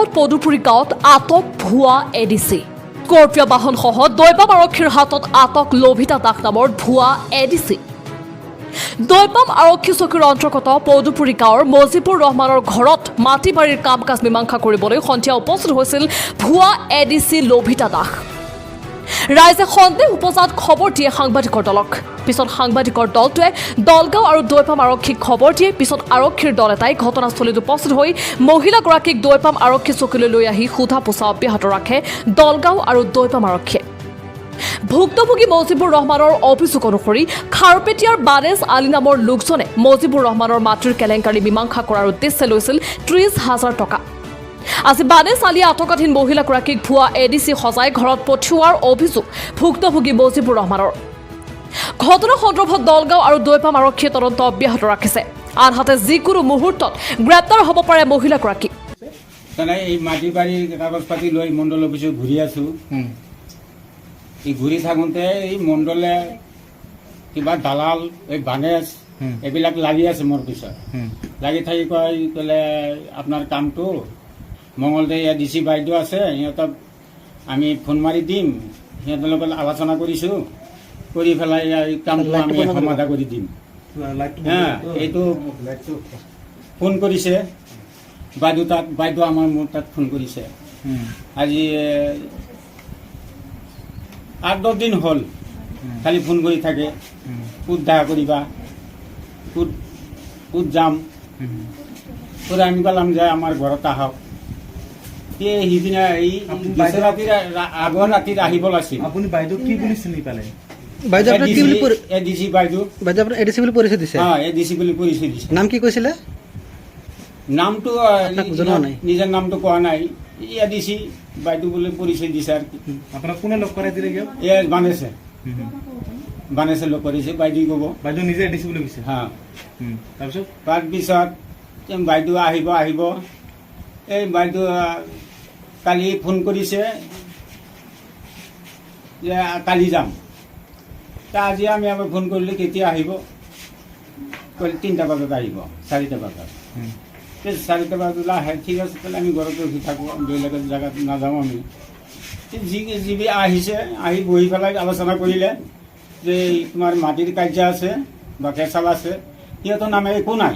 অন্তৰ্গত পদুপুৰী গাঁৱত আটক ভুৱা এডিচি। স্কৰপিঅ' বাহনসহ দৈপাম আৰক্ষীৰ হাতত আটক লভিতা দাস নামৰ ভুৱা এডিচি। দৈপাম আৰক্ষী চকীৰ অন্তৰ্গত পদুপুৰী গাঁৱৰ মজিবুৰ ৰহমানৰ ঘৰত মাটি বাৰীৰ কাম কাজ মীমাংসা কৰিবলৈ সন্ধিয়া উপস্থিত হৈছিল ভুৱা এডিচি লভিতা দাস। ৰাইজে সন্দেহ উপজাত খবৰ দিয়ে সাংবাদিকৰ দলক। পিছত সাংবাদিকৰ দলটোৱে দলগাঁও আৰু দৈপাম আৰক্ষীক খবৰ দিয়ে। পিছত আৰক্ষীৰ দল এটাই ঘটনাস্থলীত উপস্থিত হৈ মহিলাগৰাকীক দৈপাম আৰক্ষী চকীলৈ লৈ আহি সোধা পোছা অব্যাহত ৰাখে দলগাঁও আৰু দৈপাম আৰক্ষীয়ে। ভুক্তভোগী মজিবুৰ ৰহমানৰ অভিযোগ অনুসৰি খাৰপেটীয়াৰ বানেজ আলী নামৰ লোকজনে মজিবুৰ ৰহমানৰ মাটিৰ কেলেংকাৰী মীমাংসা কৰাৰ উদ্দেশ্যে লৈছিল 30 হাজাৰ টকা। আজি বানেজ আলীয়ে আটকাধীন মহিলাগৰাকীক ভুৱা এডিচি সজাই ঘৰত পঠিওৱাৰ অভিযোগ ভুক্তভোগী মজিবুৰ ৰহমানৰ। ঘটনা সন্দৰ্ভত দলগাঁও আৰু দৈপাম আৰক্ষীয়ে তদন্ত অব্যাহত ৰাখিছে। আনহাতে যিকোনো মুহূৰ্তত গ্ৰেপ্তাৰ হ'ব পাৰে মহিলাগৰাকী। তেনে এই মাটি বাৰীৰ কাগজ পাতি লৈ মণ্ডল অফিচত ঘূৰি আছোঁ। এই ঘূৰি থাকোঁতে এই মণ্ডলে কিবা দালাল, এই বানেশ, এইবিলাক লাগি আছে মোৰ পিছত। লাগি থাকি কয়, ক'লে আপোনাৰ কামটো মঙলদৈ ইয়াত ডি চি বাইদেউ আছে, সিহঁতক আমি ফোন মাৰি দিম, সিহঁতৰ লগত আলোচনা কৰিছোঁ, কৰি পেলাই এই কামটো আমি সমাধা কৰি দিম। হা, এইটো ফোন কৰিছে বাইদেউ তাত, বাইদেউ আমাৰ মোৰ তাত ফোন কৰিছে। আজি 8-10 দিন হ'ল, খালি ফোন কৰি থাকে, ক'ত দেখা কৰিবা, ক'ত ক'ত যাম। পৰে আমি বললাম যে আমাৰ ঘৰত আহক। এই সিদিনা এই পিছৰ ৰাতিৰ আগৰ ৰাতিত আহিব লাগিছিল। আপুনি বাইদেউ কি বুলি চিনি পালে? বাইদেউ, আপোনাৰ কি বুলি এ ডি চি বাইদেউ। বাইদেউ, আপোনাৰ এডিচি বুলি পৰিচয় দিছে? হা, এ ডি চি বুলি পৰিচয় দিছে। নাম কি কৈছিলে? নামটো আপোনাক জনোৱা নাই? নিজৰ নামটো কোৱা নাই, এ ডি চি বাইদেউ বুলি পৰিচয় দিছে আৰু কি। আপোনাক কোনে লগ কৰাই দিলে কিয়? এ বানেছে, বানেছে লগ কৰিছে, বাইদেউ ক'ব। বাইদেউ নিজে এডিচি বুলি কৈছে? হা। তাৰপিছত? তাৰপিছত বাইদেউ আহিব আহিব, এই বাইদেউ কালি ফোন কৰিছে যে কালি যাম। তা আজি আমি আবাৰ ফোন কৰিলোঁ, কেতিয়া আহিব? ক'লে 3টা বজাত আহিব, 4টা বজাত। তে 4টা বজাত আহে, ঠিক আছে, তাহলে আমি ঘৰত ৰখি থাকোঁ, বেলেগ জেগাত নাযাওঁ আমি। তে যি যি আহিছে, আহি বহি পেলাই আলোচনা কৰিলে যে তোমাৰ মাটিৰ কাৰ্য আছে বা কেঁচাল আছে, সিহঁতৰ নামে একো নাই,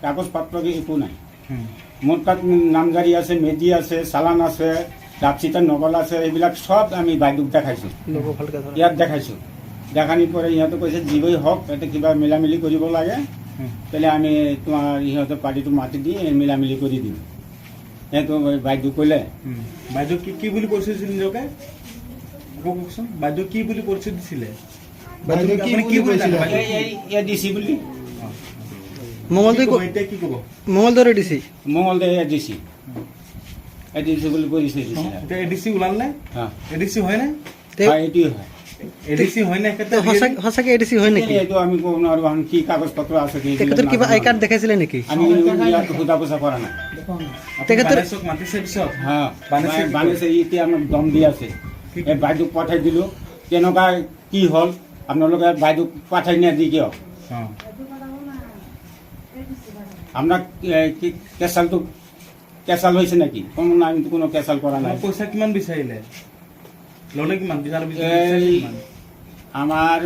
কাগজ পত্ৰ একো নাই। মোৰ তাত নামজাৰি আছে, মেদি আছে, চালান আছে, ৰাপচিতাৰ নকল আছে, এইবিলাক চব আমি বাইদেউক দেখাইছোঁ। ল'ব ভালকে ধৰা। ইয়াত দেখাইছোঁ। দেখানি পৰে ইহঁতে কৈছে যিয়েই হওক, ইয়াতে কিবা মিলামিলি কৰিব লাগে, তেলে আমি তোমাৰ ইহঁতৰ পাৰ্টিটো মাতি দি মিলামিলি কৰি দিম, সেইটো বাইদেউ ক'লে। বাইদেউ কি কি বুলি পৰিচয় দিছিল নিজকে? আকৌ কওকচোন, বাইদেউ কি বুলি পৰিচয় দিছিলে? বাইদেউ আপুনি কি বুলি জানে? বাইদেউ এই এ ডি চি বুলি। মঙলদৈ কি ক'ব এতিয়া, কি ক'ব? মঙলদৈৰ ADC. Mangaldai A D C, A D C বুলি পৰিচয় দিছিলে। এতিয়া এডিচি ওলাল নে? হা। এডিচি হয় নে? হয়, এইটোৱে হয়। এডিচি হয় নে এখেতে? সঁচাকে এডিচি হয় নেকি? এইটো আমি ক'ব নোৱাৰো, এখন কি কাগজ পত্ৰ আছে কি। তেখেতৰ কিবা আই কাৰ্ড দেখাইছিলে নেকি? আমি ইয়াত সোধা পোছা কৰা নাই। বানেশক মাতিছে পিছত? হা। বানেছে কি? বানেছে এতিয়া আমাক দম দি আছে। এই বাইদেউক পঠাই দিলোঁ, কেনেকুৱা কি হ'ল, আপোনালোকে বাইদেউক পঠাই নিদি কিয়? আপোনাক কি কেঁচালটো কেঁচাল হৈছে নেকি? কোনো নাই, আমিতো কোনো কেঁচাল কৰা নাই। পইচা কিমান বিচাৰিলে? ল'লে কিমান বিচাৰিলে? এই কিমান? আমাৰ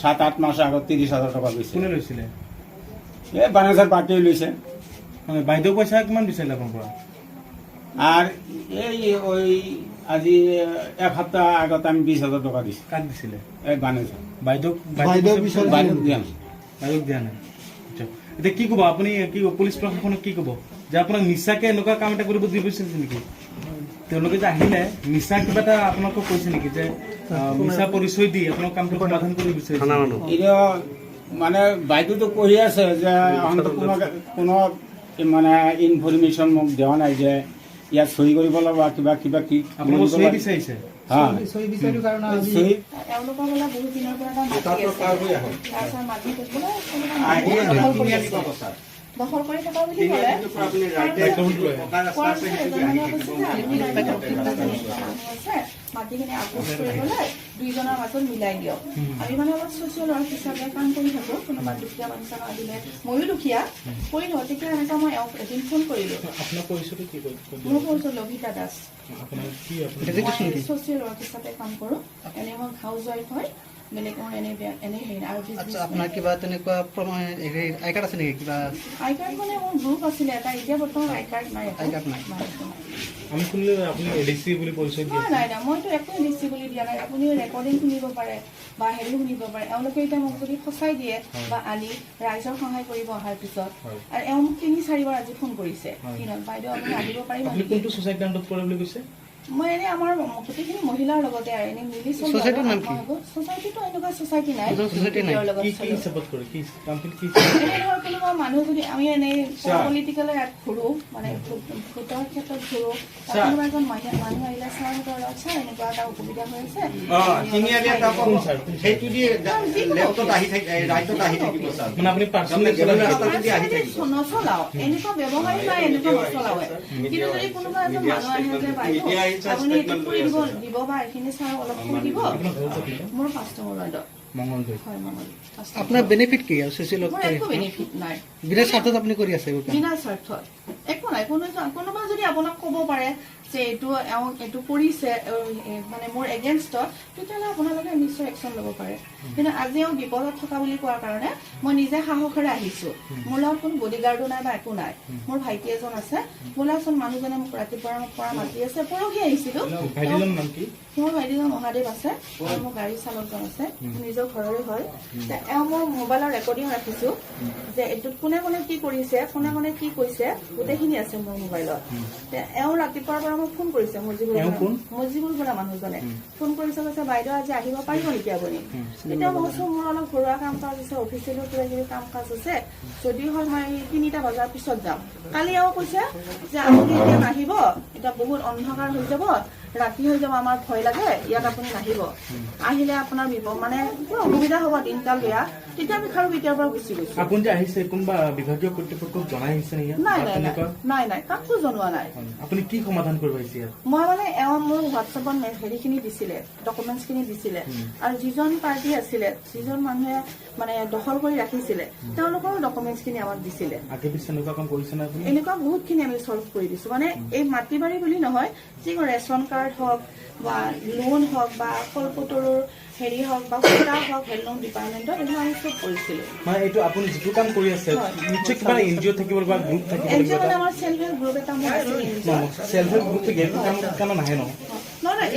7-8 মাস আগত 30 হাজাৰ টকা গৈছে। কোনে লৈছিলে? এই বানেশ্বৰ পাৰ্টিয়ে লৈছে। মানে বাইদেউ পইচা কিমান বিচাৰিলে আপোনাৰ পৰা? আৰ এই ওই আজি এক সপ্তাহ আগত আমি 20 হাজাৰ টকা দিছোঁ। কাক দিছিলে? এই বানেশ্বৰ। বাইদেউক? বাইদেউ বিচাৰিছিলে। বাইদেউক দিয়া নাই। বাইদেউক দিয়া নাই। আচ্ছা, এতিয়া কি ক'ব আপুনি? কি ক'ব পুলিচ প্ৰশাসনক? কি ক'ব যে আপোনাক মিছাকে এনেকুৱা কাম এটা কৰিব দিব বিচাৰিছে নেকি? তেওঁলোকে যে আহিলে, মিছা কিবা এটা আপোনালোকক কৈছে নেকি যে মিছা পৰিচয় দি আপোনাক কামটো সমাধান কৰিব বিচাৰিছে? এতিয়া মানে বাইদেউতো কৈ আছে যে অন্তত কোনো কোনো মানে ইনফৰমেশ্যন মোক দিয়া নাই যে ইয়াত চহী কৰিব লাগিব বা কিবা কিবা কি। আপোনালোক চহী বিচাৰিছে? হা। চহী বিচাৰিলো কাৰণ আজি চহী। এওঁলোকৰ বোলে বহুত দিনৰ পৰা এটা মাটি আছে। তাৰপিছত মাটি বোলে কোনোবা মানুহে দখল কৰি আছে। দখল কৰি থকা বুলি ক'লে। কোৱাৰ পিছত এজন মানুহে কৈছে যে আপুনি বাইদেউ তেনেকুৱা মানুহ আছে, মাটিখিনি আপোচ কৰি পেলাই দুইজনৰ মাজত মিলাই দিয়ক। আমি মানে অলপ ছ'চিয়েল ৱৰ্ক হিচাপে কাম কৰি থাকোঁ। কোনোবা দুখীয়া মানুহ চানুহ আহিলে, ময়ো দুখীয়া, কৰি থাকোঁ। তেতিয়া এনেকুৱা মই এওঁক এদিন ফোন কৰিলোঁ। আপোনাৰ পৰিচয়টো কি কয়? মোৰ পৰিচয় লভিতা দাস। আপোনাৰ কি, আপুনি ডেজিগনেশ্যন মই কি? ছ'চিয়েল ৱৰ্ক হিচাপে কাম কৰোঁ। এনেই মই হাউচ ৱাইফ হয়, বেলেগ মোৰ এনেই বেয়া এনেই হেৰি নাই আৰু আচ্ছা, বিজনেছ। আপোনাৰ কিবা তেনেকুৱা প্ৰমাণ হেৰি আই কাৰ্ড আছে নেকি কিবা? আই কাৰ্ড মানে মোৰ গ্ৰুপ আছিলে এটা, এতিয়া বৰ্তমান আই কাৰ্ড নাই একো। আই কাৰ্ড নাই। নাই, একো নাই। আমি শুনিলো আপুনি এডিচি বুলি পৰিচয় দিয়ে। নাই নাই নাই, মইতো একো দিছি বুলি দিয়া নাই। আপুনি ৰেকৰ্ডিং শুনিব পাৰে বা হেৰি শুনিব পাৰে। এওঁলোকে এতিয়া মোক যদি ফচাই দিয়ে বা আনি ৰাইজক সহায় কৰিব অহাৰ পিছত আৰু এওঁ মোক 3-4 বাৰ আজি ফোন কৰিছে দিনত, বাইদেউ আপুনি আহিব পাৰিব আপুনি নেকি? কোনটো ছ'চাইটি আণ্ডাৰত পৰে বুলি কৈছে? মই এনেই আমাৰ গোটেইখিনি মহিলাৰ লগতে আৰু এনেই মিলি চলো। ছ'চাইটিৰ নাম কি? ছ'চাইটিটো এনেকুৱা ছ'চাইটি নাই। ছ'চাইটি নাই। তেওঁৰ লগত কি কি চলো। হিচাপত কৰে, কি কামখিনি কি? এনে ধৰ কোনোবা মানুহ যদি আমি এনেই পলিটিকেল ইয়াত ঘূৰো, মানে ভোটৰ ক্ষেত্ৰত ঘূৰো, তাত কোনোবা এজন মানুহ আহিলে ছাৰহঁতৰ লগত, ছাৰ এনেকুৱা এটা অসুবিধা হৈ আছে, আপুনি অলপ চাই দিব। কোন ছাৰ, কোন ছাৰ? সেইটো দিয়ে লেফ্টত আহি থাকি, ৰাইটত আহি থাকিব ছাৰ। মানে আপুনি পাৰ্চনেলি চলাই নেকি? ৰাস্তাটো দি আহি থাকিব। নচলাও, এনেকুৱা ব্যৱহাৰী নাই, এনেকুৱা নচলাওৱে। কিন্তু যদি কোনোবা এজন মানুহ আহে যে বাইদেউ আপুনি এইটো কৰি দিব দিব বা এইখিনি ছাৰক অলপ কৈ দিব। আপোনাৰ ঘৰ ক'ত মানে? মোৰ 5 নম্বৰ ৱাৰ্ডত। মংগলদৈ? হয়, মঙল আপোনাৰ বেনিফিট কি আৰু ছ'চিয়েল মোৰ একো বেনিফিট নাই। বিনা স্বাৰ্থত আপুনি কৰি আছে এইবোৰ কাম? বিনা স্বাৰ্থত একো নাই। কোনো কোনোবা যদি আপোনাক ক'ব পাৰে যে এইটো এওঁ এইটো কৰিছে, মানে মোৰ এগেইনষ্টত, তেতিয়াহ'লে আপোনালোকে নিশ্চয় একশ্যন ল'ব পাৰে। কিন্তু আজি এওঁ বিপদত থকা বুলি কোৱাৰ কাৰণে মই নিজে সাহসেৰে আহিছো। মোৰ লগত কোনো বডিগাৰ্ডো নাই বা একো নাই। মোৰ ভাইটি এজন আছে। বোলাচোন, মানুহজনে মোক ৰাতিপুৱাৰ পৰা মাতি আছে, পৰহি আহিছিলো। ভাইটিজনৰ নাম কি? মোৰ ভাইটিজন মহাদেৱ আছে আৰু মোৰ গাড়ী চালকজন আছে, মোৰ নিজৰ ঘৰৰে হয়। এওঁ মোৰ মোবাইলৰ ৰেকৰ্ডিং ৰাখিছো যে এইটোত কোনে কোনে কি কৰিছে, কোনে কোনে কি কৈছে, গোটেইখিনি আছে মোৰ মোবাইলত। এওঁ ৰাতিপুৱাৰ পৰা মোক ফোন কৰিছে, মজিবুল এওঁ কোন? মজিবুল বোলা মানুহজনে ফোন কৰিছে। কৈছে, বাইদেউ আজি আহিব পাৰিব নেকি আপুনি? তেতিয়া মই কৈছো, মোৰ অলপ ঘৰুৱা কাম কাজ আছে, অফিচিয়েলো কিবা কিবি কাম কাজ আছে, যদি হয় মই 3টা বজাৰ পিছত যাম। কালি এওঁ কৈছে যে আপুনি এতিয়া নাহিব, এতিয়া বহুত অন্ধকাৰ হৈ যাব, ৰাতি হৈ যাব, আমাৰ ভয় লাগে, ইয়াত আপুনি নাহিব, আহিলে আপোনাৰ বিপদ, মানে কিবা অসুবিধা হ'ব, দিনকাল বেয়া। তেতিয়া আমি খাৰুপেটীয়াৰ পৰা গুচি গৈছো। আপুনি যে আহিছে, কোনোবা বিভাগীয় কৰ্তৃপক্ষক জনাই আহিছে নেকি ইয়াত? নাই। বা নাই নাই। তেনেকুৱা? নাই নাই, কাকো জনোৱা নাই। আপুনি কি সমাধান কৰিব আহিছে ইয়াত? মই মানে এওঁ মোৰ হোৱাটছএপত হেৰিখিনি দিছিলে, ডকুমেণ্টছখিনি দিছিলে আৰু যিজন পাৰ্টি আছিলে, যিজন মানুহে মানে দখল কৰি ৰাখিছিলে, তেওঁলোকৰো ডকুমেণ্টছখিনি আমাক দিছিলে। আগে পিছে এনেকুৱা কাম কৰিছে নে আপুনি? এনেকুৱা বহুতখিনি আমি চল্ভ কৰি দিছো। মানে এই মাটি বাৰী বুলি নহয়, যিকোনো ৰেচন কাৰ্ড হওক বা লোন হওক বা কলপতৰুৰ হেৰি হওক বা সূতা হওক, হেণ্ডলুম ডিপাৰ্টমেণ্টত এইবোৰ আমি চব কৰিছিলো। মানে এইটো আপুনি যিটো কাম কৰি আছে, নিশ্চয় কিবা এন জি অ' থাকিব বা গ্ৰুপ থাকিব এন লাগিব। জি অ' মানে আমাৰ চেল্ফ হেল্প গ্ৰুপ এটা মোৰ আছিল নিজৰ। চেল্ফ হেল্প গ্ৰুপ এইটো কাম কাৰণে নাহে ন? নহয় নহয়,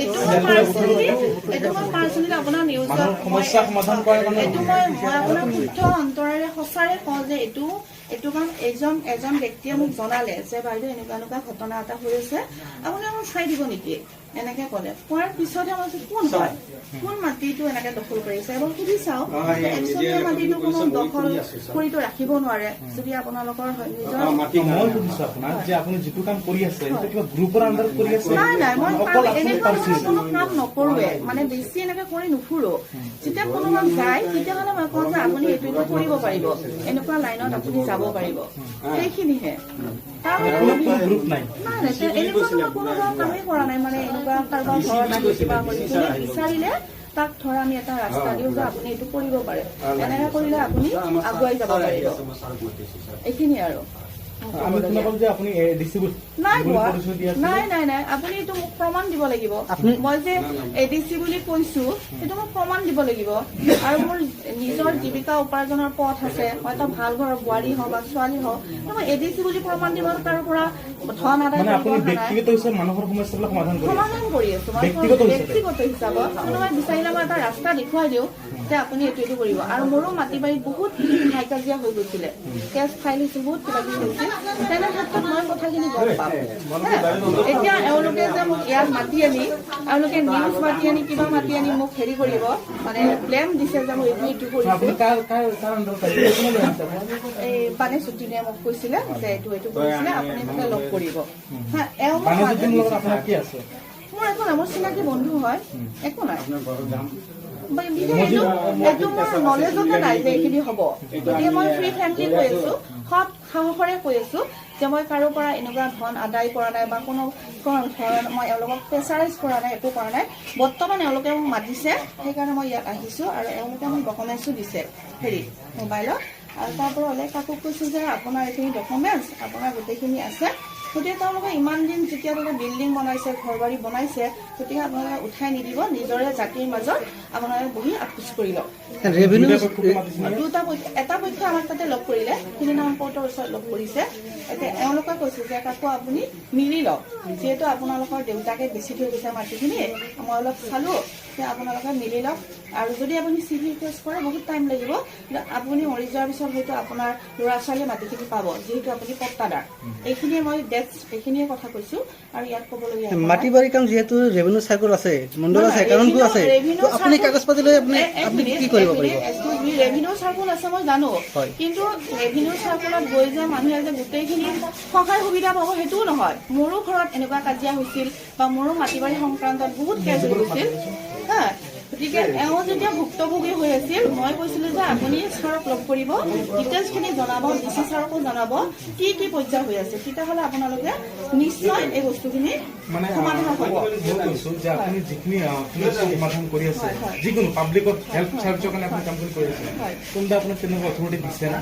এইটো মই পাৰ্চনেলি আপোনাৰ নিউজত মানুহৰ সমস্যা সমাধান কৰাৰ কাৰণে। এইটো মই আপোনাক শুদ্ধ অন্তৰেৰে সঁচাৰে কওঁ যে এইটো কাম এজন এজন ব্যক্তিয়ে মোক জনালে যে বাইদেউ এনেকুৱা এনেকুৱা ঘটনা এটা হৈ আছে, আপুনি আমাক চাই দিব নেকি, এনেকে ক'লে। কোৱাৰ পিছতহে মই কৈছো, কোন হয়, কোন মাটিটো এনেকে দখল কৰিছে এবাৰ সুধি চাওঁ। একচনীয়া মাটিটো কোনো দখল কৰিতো ৰাখিব নোৱাৰে যদি আপোনালোকৰ হয় নিজৰ। মই সুধিছো আপোনাক যে আপুনি যিটো কাম কৰি আছে, সেইটো কিবা গ্ৰুপৰ আণ্ডাৰত কৰি আছে? নাই নাই, মই অকল আপুনি এনেকুৱা ধৰণৰ পাৰ্চনেলি? কোনো কাম নকৰোৱে, মানে বেছি এনেকে কৰি নুফুৰো। যেতিয়া কোনোবা যায় তেতিয়াহ'লে মই কওঁ যে আপুনি এইটো এইটো কৰিব পাৰিব, এনেকুৱা লাইনত আপুনি যাব পাৰিব, সেইখিনিহে। তাৰ কোনো কোনো গ্ৰুপ নাই? নাই নাই, এনেকুৱা ধৰণৰ কোনো ধৰণৰ কামেই কৰা নাই। মানে এনেকুৱা কাৰোবাৰ ঘৰত আহি কিবা কৰি কোনে বিচাৰিলে তাক ধৰা আমি এটা ৰাস্তা দিওঁ যে আপুনি এইটো কৰিব পাৰে, এনেকে কৰিলে আপুনি আগুৱাই যাব পাৰিব, এইখিনিয়ে আৰু মোৰ আমি শুনা ক'বলগীয়া। পালো যে আপুনি এডিচি নাই বুলি কোৱা। পৰিচয় দি আছিলে। নাই নাই নাই, আপুনি এইটো মোক প্ৰমাণ দিব লাগিব। মই যে এডিচি বুলি কৈছো, সেইটো মোক প্ৰমাণ দিব লাগিব। আৰু মোৰ নিজৰ জীৱিকা উপাৰ্জনৰ পথ আছে। মই এটা ভাল ঘৰৰ বোৱাৰী হওঁ বা ছোৱালী হওঁ, তো মই এডিচি বুলি প্ৰমাণ দিব তাৰ পৰা ধন আদায় মানে কৰিব আপুনি অহা নাই। ব্যক্তিগত হিচাপে মানুহৰ সমস্যাবিলাক সমাধান কৰি আছে? সমাধান কৰি আছো মই। ব্যক্তিগত হিচাপে? ব্যক্তিগত হিচাপত কোনোবাই বিচাৰিলে মই এটা ৰাস্তা দেখুৱাই দিওঁ যে আপুনি এইটো এইটো কৰিব। আৰু মোৰো মাটি বাৰীত বহুত হাই কাজিয়া হৈ গৈছিলে, কেছ ফাইল হৈছিল, বহুত কিবা কিবি হৈছিল। তেনে ক্ষেত্ৰত মই কথাখিনি গম পাম। হা? এতিয়া এওঁলোকে যে মোক ইয়াত মাতি আনি, এওঁলোকে নিউজ মাতি আনি, কিবা মাতি আনি মোক হেৰি কৰিব, মানে ব্লেম দিছে যে মই এইটো এইটো কৰিছো। আপুনি কাৰ কাৰ কাৰ আণ্ডাৰত আহিছে? কোনে লৈ আহিছে আপোনাক? এই বানেশুদ্দিনে মোক কৈছিলে যে এইটো এইটো কৰিছিলে, আপুনি বোলে লগ কৰিব। হা, এওঁ মোক বাণিজ্যিক লগত আপোনাৰ কি আছে? মোৰ একো নাই, মোৰ চিনাকি বন্ধু হয়, একো নাই। আপোনাৰ ঘৰত যাম। বিশেষ এইটো মোৰ নলেজতে নাই যে এইখিনি হ'ব। গতিকে মই ফ্ৰী ফ্ৰেংকলি কৈ আছো, সৎ সাহসেৰে কৈ আছো যে মই কাৰো পৰা এনেকুৱা ধন আদায় কৰা নাই বা কোনো ধৰণ মই এওঁলোকক প্ৰেচাৰাইজ কৰা নাই, একো কৰা নাই। বৰ্তমান এওঁলোকে মোক মাতিছে, সেইকাৰণে মই ইয়াত আহিছোঁ আৰু এওঁলোকে মোক ডকুমেণ্টছো দিছে হেৰিত মোবাইলত। আৰু তাৰ পৰা ওলাই কাকো কৈছোঁ যে আপোনাৰ এইখিনি ডকুমেণ্টছ, আপোনাৰ গোটেইখিনি আছে। গতিকে তেওঁলোকে ইমান দিন যেতিয়া তেওঁলোকে বিল্ডিং বনাইছে, ঘৰ বাৰী বনাইছে, গতিকে আপোনালোকে উঠাই নিদিব, নিজৰে জাতিৰ মাজত আপোনালোকে বহি আপোচ কৰি লওক। ৰেভিনিউ দুয়োটা পক্ষকে মাতিছে নেকি? দুটা পক্ষ, এটা পক্ষ আমাক তাতে লগ কৰিলে, সিদিনাখন কোৰ্টৰ ওচৰত লগ কৰিছে। এতিয়া এওঁলোকে কৈছে যে কাকো আপুনি মিলি লওক, যিহেতু আপোনালোকৰ দেউতাকে বেচি থৈ গৈছে মাটিখিনি, মই অলপ চালোঁ যে আপোনালোকে মিলি লওক। আৰু যদি আপুনি চিভিল কেছ কৰে বহুত টাইম লাগিব, কিন্তু আপুনি মৰি যোৱাৰ পিছত হয়তো আপোনাৰ ল'ৰা ছোৱালীয়ে মাটিখিনি পাব, যিহেতু আপুনি পট্টাদাৰ। এইখিনিয়ে মই ডেটছ এইখিনিয়ে কথা কৈছোঁ আৰু ইয়াত ক'বলগীয়া একো নাই। মাটি বাৰী কাম যিহেতু ৰেভিনিউ চাৰ্কল আছে, মণ্ডল আছে, কাৰণবোৰ আছে, ৰেভিনিউ তো আপুনি কাগজ পাতি লৈ আপুনি আপুনি কি কৰিব পাৰিব? ৰেভিনিউ চাৰ্কল আছে মই জানো, কিন্তু ৰেভিনিউ চাৰ্কলত গৈ যে মানুহে যে গোটেইখিনি সহায় সুবিধা পাব সেইটোও নহয়। মোৰো ঘৰত এনেকুৱা কাজিয়া হৈছিল বা মোৰো মাটি বাৰী সংক্ৰান্তত বহুত কেছ হৈ গৈছিল। হা, গতিকে এওঁ যেতিয়া ভুক্তভোগী হৈ আছিল, মই কৈছিলো যে আপুনি ছাৰক লগ কৰিব, ডিটেইলছখিনি জনাব, ডি চি ছাৰকো জনাব কি কি পৰ্যায় হৈ আছে, তেতিয়াহ'লে আপোনালোকে নিশ্চয় এই বস্তুখিনি মানে সমাধান হ'ব। মই কৈছো যে আপুনি যিখিনি সমস্যা সমাধান কৰি আছে, হয়, হয়। যিকোনো পাব্লিকত হেল্প চাৰ্ভিচৰ কাৰণে আপুনি কামখিনি কৰি আছে, হয়। কোনোবা আপোনাক তেনেকুৱা অথৰিটি দিছে না?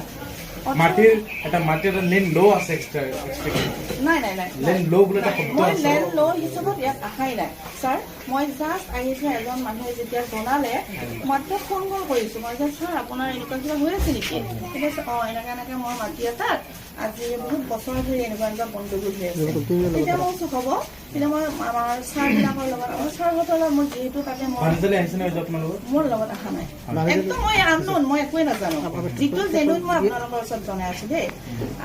মাটিৰ এটা লেণ্ড ল' আছে এক্সট্ৰা এক্সট্ৰা। নাই নাই নাই। লেণ্ড ল' বুলি এটা শব্দ মই আছে। লেণ্ড ল' হিচাপত ইয়াত অহাই নাই ছাৰ। মই জাষ্ট আহিছোঁ, এজন মানুহে যেতিয়া জনালে মাত্ৰ ফোন কল কৰিছোঁ মই যে ছাৰ আপোনাৰ এনেকুৱা কিবা হৈ আছে নেকি? ঠিক আছে, অঁ, এনেকুৱা এনেকৈ মোৰ মাটি এটাত আজি বহুত বছৰ ধৰি এনেকুৱা এনেকুৱা গণ্ডগোল হৈ আছে। তেতিয়া মই কৈছোঁ হ'ব, তেতিয়া মই আমাৰ ছাৰবিলাকৰ লগত, আমাৰ ছাৰহঁতৰ লগত মোৰ যিহেতু তাতে মই মানুহজনে আহিছে নে আপোনালোকৰ? মোৰ লগত অহা নাই। একদম মই আননোন, মই একোৱে নাজানো। যিটো জেনুইন মই আপোনালোকৰ ওচৰত জনাই আছো দেই।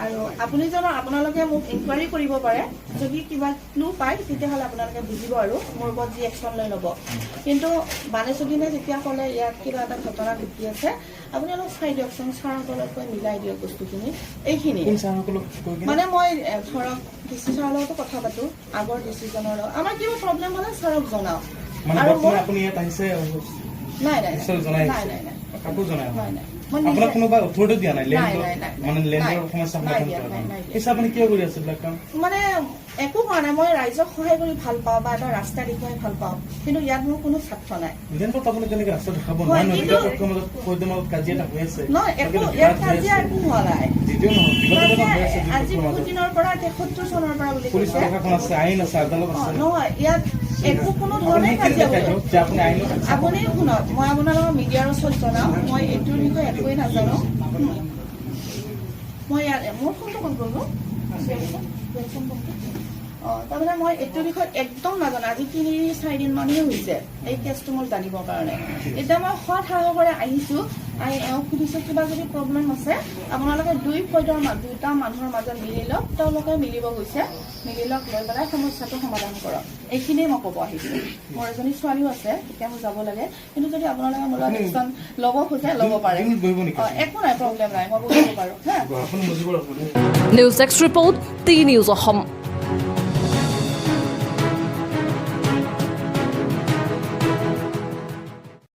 আৰু আপুনি জনাওক, আপোনালোকে মোক ইনকুৱাৰী কৰিব পাৰে, যদি কিবা ক্লু পায় তেতিয়াহ'লে আপোনালোকে বুজিব আৰু মোৰ ওপৰত যি একশ্যন লৈ ল'ব। কিন্তু বানেশ্বৰীনে যেতিয়া ক'লে ইয়াত কিবা এটা ঘটনা ঘটি আছে, আপুনি অলপ চাই দিয়কচোন, ছাৰহঁতৰ লগত গৈ মিলাই দিয়ক বস্তুখিনি, এইখিনি। কোন ছাৰসকলক কৈ কিনে? মানে মই ধৰক ডি চি ছাৰৰ লগতো কথা পাতো, আগৰ ডিচিজনৰ লগত আমাৰ কিবা প্ৰব্লেম হ'লে ছাৰক জনাওঁ। মানে আৰু বৰ্তমান মই আপুনি ইয়াত আহিছে? নাই নাই। ঈশ্বৰ জনাই নাই আহিছে? নাই নাই। কাকো জনাই অহা নাই নাই? নাই, মই আপোনাক কোনোবা অথৰিটি দিয়া নাই নাই, লেণ্ডৰ নাই, নাই, মানে নাই। লেণ্ডৰ সমস্যা নাই সমাধান দিয়া, কৰা? নাই, নাই দিয়া। পিছে আপুনি কিয় কৰি আছে এইবিলাক কাম? মানে একো কৰা নাই, মই ৰাইজক সহায় কৰি ভাল পাওঁ বা এটা ৰাস্তা দেখুৱাই ভাল পাওঁ, কিন্তু ইয়াত মোৰ কোনো স্বাৰ্থ নাই। লেণ্ডত আপুনি তেনেকে ৰাস্তা দেখাব হয়, নোৱাৰে নহয়। কিন্তু দুটা পক্ষৰ মাজত, ফৈদৰ মাজত কাজিয়া এটা হৈ আছে। নহয়, একো তাকে ইয়াত বিবাদ হৈ কাজিয়া আছে। একো হোৱা নাই। যিটোও নহয়, বিবাদ এটা হৈ আছে দুই আজি পক্ষৰ বহুত মাজত। দিনৰ পৰা, 73 চনৰ পৰা বুলি পুলিচ কৈছে। প্ৰশাসন আছে, আইন আছে, আদালত আছে। নহয়, ইয়াত একো কোনো আপুনি ধৰণে সেইখিনি কাজিয়া দেখাই হোৱা দিয়ক যে আপুনি আইনত আপুনি শুনক, মই আপোনালোকৰ মিডিয়াৰ ওচৰত জনাওঁ, মই এইটোৰ বিষয়ে একোৱেই নাজানো। মই ইয়াত মোৰ ফোনটো ক'ত গ'ল? অঁ, তাৰমানে মই এইটোৰ বিষয়ত একদম নাজানো। আজি 3-4 দিন মানহে হৈছে এই কেছটো মোৰ জানিবৰ কাৰণে। এতিয়া মই সৎ সাহসেৰে আহিছোঁ, আহি এওঁক সুধিছোঁ কিবা যদি প্ৰব্লেম আছে আপোনালোকে দুই ফৈদৰ দুটা মানুহৰ মাজত মিলি লওক। তেওঁলোকে মিলিব গৈছে, মিলি লওক, লৈ পেলাই সমস্যাটো সমাধান কৰক। এইখিনিয়ে মই ক'ব আহিছোঁ। মোৰ এজনী ছোৱালীও আছে, এতিয়া মোৰ যাব লাগে। কিন্তু যদি আপোনালোকে মোৰ লগত একশ্যন ল'ব খোজে ল'ব পাৰে। দুই মিনিট বহিব নেকি? অঁ, একো নাই, প্ৰব্লেম নাই, মই বহিব পাৰোঁ। হা। আপুনি বুজিব। News desk report, T news Assam.